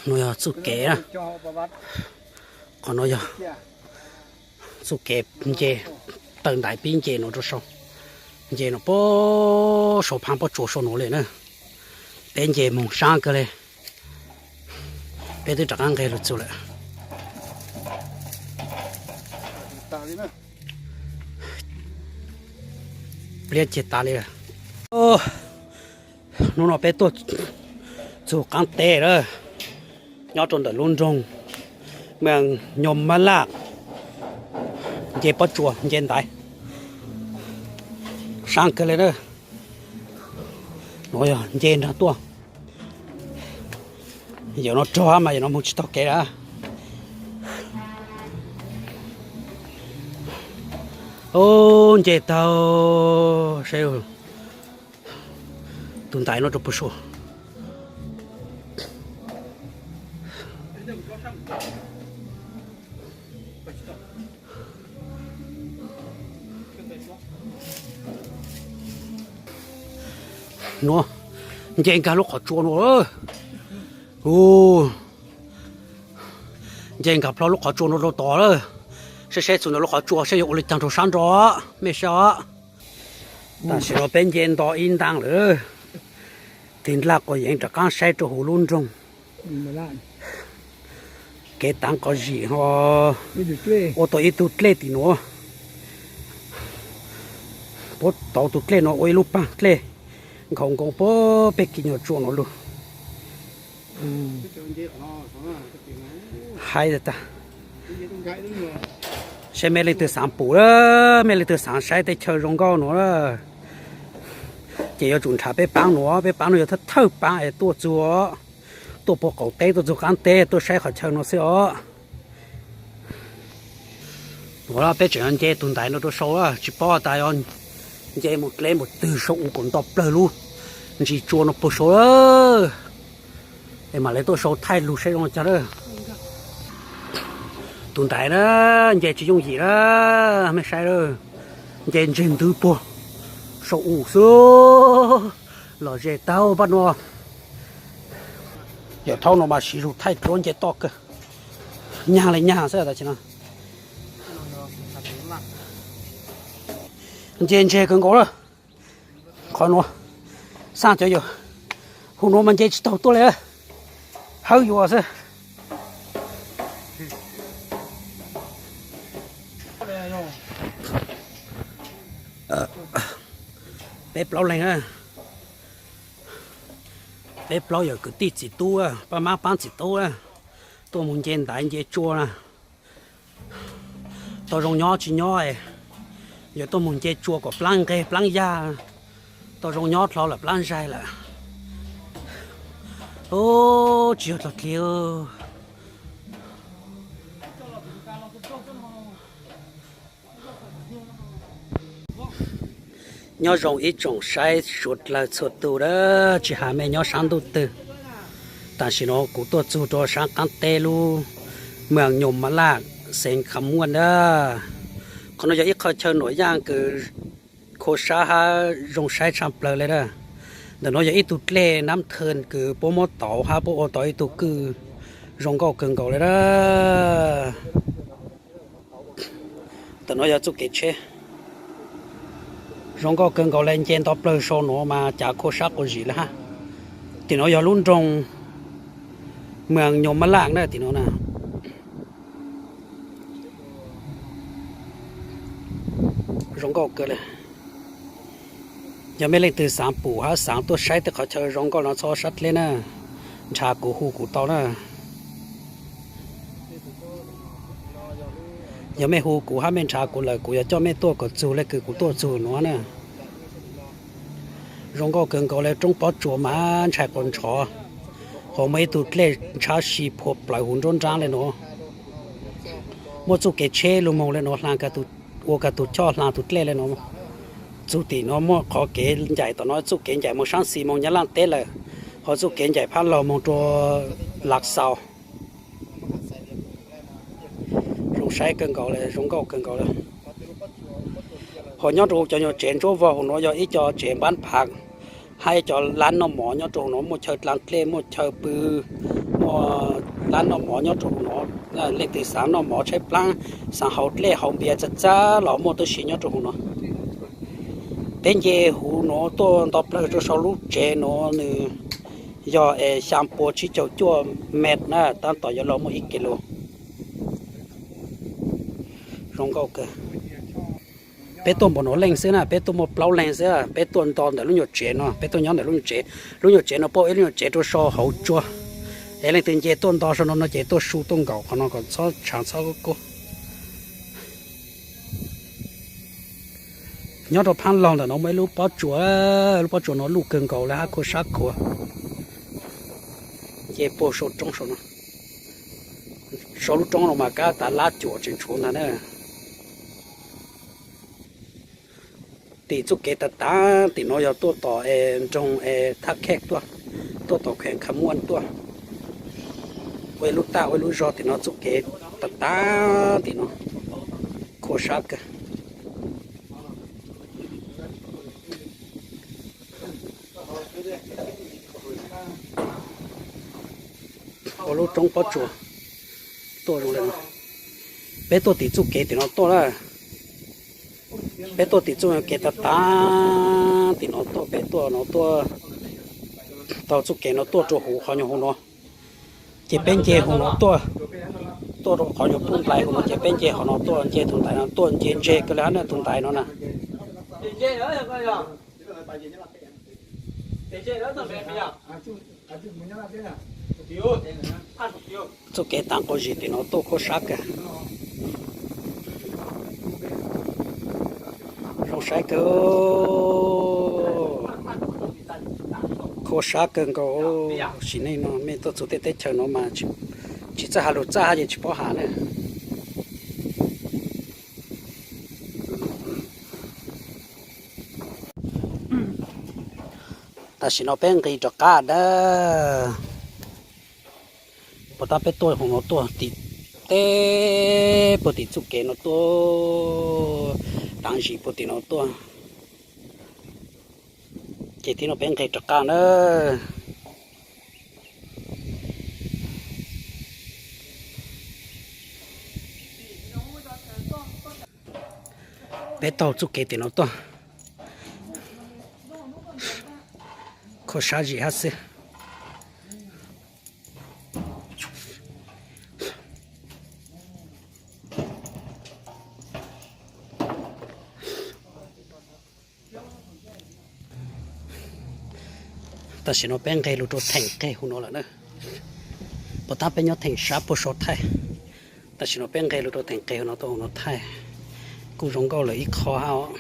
No yog txuj kev na. Qhov no yog txuj kev nce, tawm ntais pib nce no rau saud. Nce no puag saum phab pob tsuas saum no li na. Peb nce moog saab kawg li. Peb twb rov qaab nqeg lug txug lawm. Pliab ceg tas li. Hnub no peb tuaj txug qaab teb lawm, nyob rau ntawm lub nroog Moos Nyuas Mab Laj, nce pob tsuas nce ntaiv, saab kawg li na. Nuav yog nce nrag tuaj, yawm no rog mas yawm no moog tsis taug kev lawm. Ub, nce taug saib tus ntaiv no rau puag saud. Nuav, nce nkag lub qhov tsua nuav. Ub, nce nkag plho lub qhov tsua nuav rau tod lawm. Saib saib txug ntawm lub qhov tsua saib yuav ua li caag rau sab nrog mej saib os. Tam sim no peb nce nto ib ntaag lawm, tig nlaj quas yeev rov qaab saib rau huv lub nroog, kev taav qov zim ho ua tau ib tug dlej tim nuav. Puab tau tug dlej no ua ib lub paag dlej nkhaus nkaus puag peg kis nyuag tsua nuav lug. Haib tag. Saib mej leej twg xaav pum, mej leej twg xaav saib teb chaws zoo nkauj nuav, ces yuav tsum nrhav peb paab nuav. Peb paab nuav yog thawj thawj paab es tuaj txug, tuaj puag qaum teb tuaj txug qaab teb tuaj saib qhov chaw no xwb os. Nuav peb tseem nce tug ntaiv no rau saud, tsis paub tas yuav nce moog dleb npaum twg, sau u kom nto plawg lub ntsis tsua no puag saud, es mam le tuaj sau thaij lug saib zoo caag lawm. Tus ntaiv na, nce tsis yooj yim na, mej saib lawm, nce ntseg ntwv puag saum u xwb, lom zem tag pab nuav. Yawm thaub no mas siv zug thaij duab nce toj kawg, nyag li nyag xwb tam sim no. Nce ntseg kawg nkaus lawm. Qhov nuav, xaaj cov yawm, huv nuav mas nce tsis taug tuaj li, hawb yuav xwb. Peb plaub leeg, peb plaub yawm kwv tij txiv tub, pab mab pab txiv tub, tuaj mus nce ntaiv nce tsua na. Tau zoo nyob tsis nyob, yuav tuaj mus nce tsua kom plaab nqeg plaab yag, tau zoo nyob dlhau lawm plaab zaig lawm. Ub, tsis yog dlhau dlhau. Nyob zoo ib tsoom saib suav dlawg txhua tug a, tsis has mej nyob saab ntuj twg. Tam sim no kuv tuaj txug rua saab qaab teb lub Moos Nyuas Mab Laj, xeev Kham Muam na. Qhov no yog ib qho chaw nuam yaaj kws khua sab hab zoo saib tshaj plawg le na. Ntawm no yog ib tug dlej nab thee kws puab muab tauv hab puab ua tau ib tug kwj zoo nkauj kawg nkaus le na. Ntawm no yog txuj kev tsheb zoo nkauj kawg nkaus le, nce nto plawg sau nuav mas cav khua sab quas zim le hab. Tim nuav yog lub nroog Moos Nyuas Mab Laj na tim nuav na. Zoo nkauj kawg le. Yog mej leej twg xaav pum hab xaav tuaj saib tej qhov chaw zoo nkauj no txhob sab dleb na, nrhav kuv hu kuv tau na. Yog mej hu kuv hab mej nrhav kuv lawm kuv yuav coj mej tuaj kom txug le kws kuv tuaj txug nuav na. Zoo nkauj kawg nkaus le, roob pob tsuas mas ntshai quas ntshov, ho muaj ib tug dlej ntshab si phua plawv huv nruab nraab le nuav. Muaj txuj kev tsheb lug moog le nuav, ua kag tug choj hla tug dlej le nuav. Txug tim nuav muaj qhov kev ncaim tom no, txuj kev ncaim moog saab xis moog Nyab Laaj teb lawm, ho txuj kev ncaim phab laug moog rua Lav Xaus. Zoo saib kawg nkaus le, zoo nkauj kawg nkaus le. Ho nyob rua huv cov nyuag tsev ntsuab vog huv nuav yog ib co tsev npab phav hab ib co lab noj mov nyob rua huv nuav, muaj chaw dlaa dlej, muaj chaw pw, muaj Muaj plab noj mov nyob rau hauv no, leej twg xav noj mov tshaib plab, xav haus dlej haus npias txawv txawv los muaj tib si nyob rau hauv no. Peb nce huv no tuaj nto plaws rau saum lub tsev no, nws yog es xya pua tsib caug cuaj mev na, tab tom yuav los muaj ib kis lus. Zoo nkauj kawg. Peb tuaj npaum no leej xwb na, peb tuaj muaj plaub leeg xwb, peb tuaj nto ntawm lub nyuag tsev no, peb tuaj nyob ntawm lub nyuag tsev. Lub nyuag tsev no pab ib lub nyuag tsev rau saum hauv tsua, es leej twg nce tuaj nto saum no no ces tuaj su tuaj nkaum qhov no kom txhob tshav txhob kub. Nyob rau phab laug ntawm no muaj ib lub pob tsuas, lub pob tsuas no luj kawg nkaus li hab, khuab sab khuav. Nce puag saum roob saum no, saum lub roob no mas kab tas lab cuam tseem tshuav ntag na. Tim txuj kev tav tav tim no yog tuaj tom es nroog es Thab Khej tuaj, tuaj tom kheem Kha Muaj tuaj. Ua ib lub taj ua ib lub zog tim no, txuj kev tav tav tim no, khuab sab kawg. Ua lub roob pob tsuas tuaj zoo li no. Peb tuaj tim txuj kev tim no tuaj lawm. Peb tuaj tim txuj kev tav tav tim no tuaj, peb tuaj no tuaj taug txuj kev no tuaj rau huv qhov nyuag huv no, ces peb nce huv no tuaj, tuaj rau qhov nyuag pub nplais huv no ces peb nce qhov no tuaj, nce tus ntaiv no tuaj, nce ntseg kawg li hab na tus ntaiv no na. Txuj kev tav quas zis tim no tuaj khuab sab kawg. Zoo saib kawg, khuab sab kawg nkaus. Sim neej no mej tuaj txug tej teb chaws no mas tsis txawj has lug txaj hab ces tsis paub has na. Tam sim no peb nqis rov qab na. Puas tab peb tuaj huv no tuaj tim teb puag tim txuj kev no tuaj, taav zim puag tim no tuaj, ces tib no peb nqis rov qab na. Peb taug txuj kev tim no tuaj, khuab sab zim hab xwb. Tam sim no peb nqeg lug rau theem qeg huv no lawm na. Puas tab peb nyob theem sab puag saud thaij. Tam sim no peb nqeg lug rau theem qeg huv no, tau huv no thaij kuj zoo nkauj lawm ib qho hab os.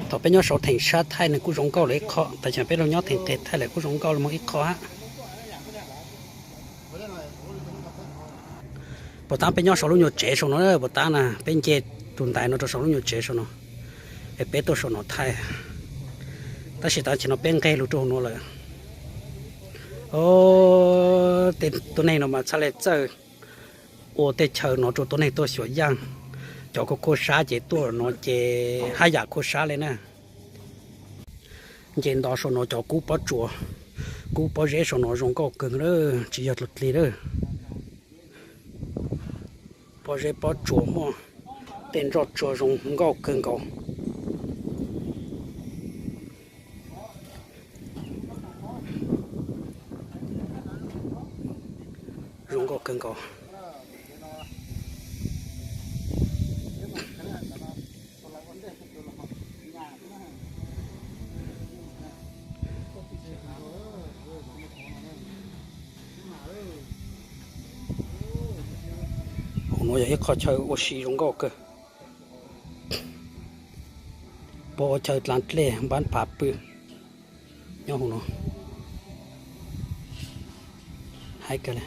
Thaum peb nyob saud theem sab thaij nws kuj zoo nkauj lawm ib qho, tam sim no peb lug nyob theem qeg thaij lawm kuj zoo nkauj lawm moog ib qho hab. Puas tab peb nyob saum lub nyuag tsev saum no, puas tab na peb nce tus ntaiv no rau saum lub nyuag tsev saum no, es peb tuaj saum no thaij. Tab sis tam sim no peb nqeg lug rau huv no lawm. Tej tuab neeg no mas txhaj le txawj ua tej chaw no rau tuab neeg tuaj xyuas yaaj. Cov khuab khuab sab ces tuaj no ces hab yam khuab sab le na. Nce nto saum no cov kub pob tsuas, kub pob zeb saum no zoo nkauj kawg, tsis yog dluag dlig lawm. Pob zeb pob tsuas muaj tej nroj tsua zoo nkauj kawg nkaus. Zoo nkauj kawg nkaus. Huv no yog ib qho chaw ua si zoo nkauj kawg. Puab ua chaw dlaav dlej npaab phav pw nyob huv no. Haib kawg le.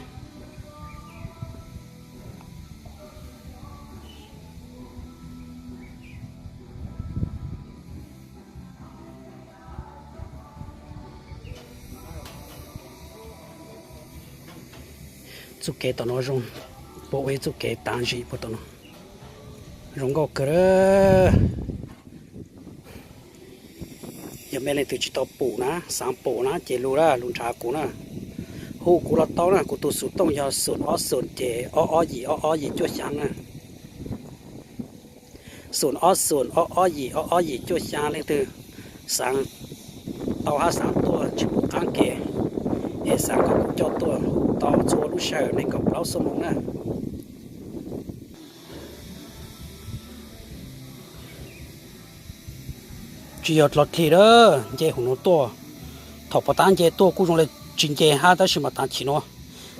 Txuj kev tom no zoo, puab ua ib txuj kev taav zim puag tom no, zoo nkauj kawg. Yog mej leej twg tsis tau pum na, xaav pum na ces lug na, lug nrhav kuv na. Kuv los tau na, kuv tus xov tooj yog xoom ob xoom ces ob ob yim ob ob yim cuaj xya na. Xoom ob xoom ob ob yim ob ob yim cuaj xya, leej twg xav tau hab xav tuaj tsis pub qaab kev es xav kom kuv coj tuaj tau txhua lub sij hawm nees nkaum plaub xuab moos na. Tsis yog dlhau dlig lawm, nce huv nuav tuaj. Thaum puag ta nce tuaj kuj zoo le tsis nce hab, tab sis mas tav chim nuav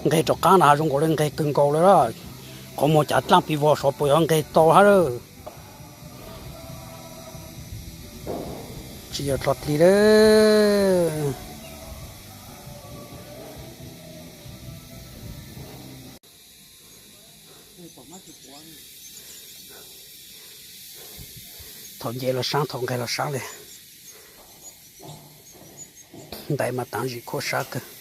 nqeg rov qaab no zoo nkaus le nqeg kawg nkaus le. Qhov muag cav dlaaj pis vog saud puas yog nqeg tau hab lawm. Tsis yog dlhau dlig lawm. Thaum nce los saab, thaum nqeg los saab le. Ntaiv mas taav zim khuab sab kawg.